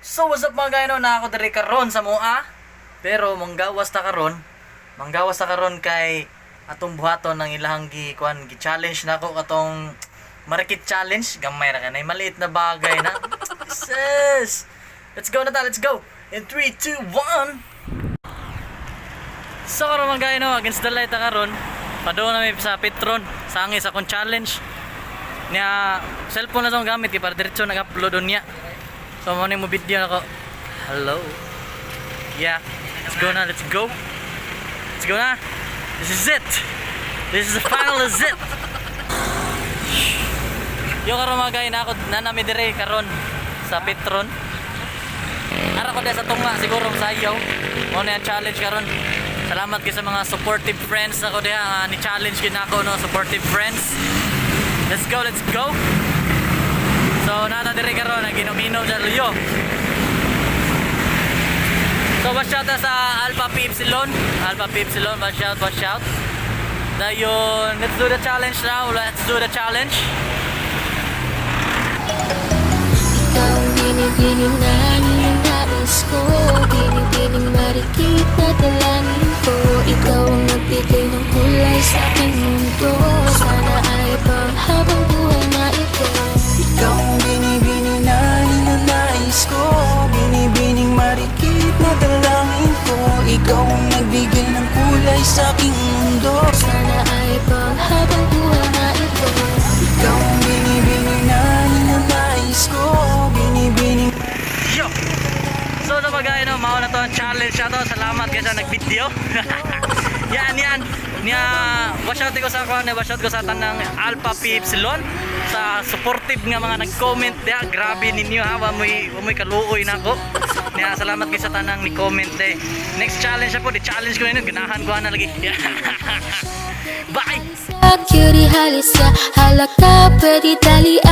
So what's up, mga gayno, na ako diri karon sa Mua. Pero manggawas ta karon. Manggawas ta karon kay atong buhaton ng ilahang gi kuan, gi challenge nako katong Marikit challenge. Gamay ra kanay maliit na bagay na. Sis! Let's go na ta, let's go. In 3 2 1. So karon, mga gayno, against the light ta karon. Padung na mi sa Petron, sangi sa akong challenge. Nya cellphone na tong gamit kay para diretso nag-upload niya. So mo mo video nako. Hello. Yeah. Let's go na, let's go. Let's go na. This is it. This is the final is it. Yo, karon, mga guys, na ako na nami dire karon sa Petron. Ara ko sa tunga siguro sayaw. Mo na ang challenge karon. Salamat kay sa mga supportive friends ako diha nga ni challenge gid nako, no, supportive friends. Let's go, let's go. So nata dire karon naginom-inom sa luyo. So watch out na sa Alpha P Epsilon. Alpha P Epsilon, watch out, watch out. Dayon, let's do the challenge now. Let's do the challenge. Ikaw ang binibini na ninanais ko. Binibining marikit na dalangin ko. Ikaw ang nagbigay ng kulay sa aking mundo. Sana ay panghabang buhay na ito. Ikaw ang binibini na ninanais ko. Binibining marikit na dalangin ko. Ikaw ang nagbigay ng kulay sa aking mundo. Sana ay panghabang buhay na ito. Ikaw ang binibini na ninanais ko. Binibining Yo! So sa mga no, mao na to ang challenge na to. Salamat guys sa nag-video. Yan, yan. Nya, watch out ko sa kuan, watch out ko sa tanang Alpha P Epsilon sa supportive nga mga nag-comment diha. Grabe ninyo ha, wa mo'y kaluoy nako. Nya, salamat kay sa tanang ni comment eh. Next challenge na po, di challenge ko ninyo, ganahan ko na lagi. Bye. Sa cutie halisa. Halaka, pwede dali.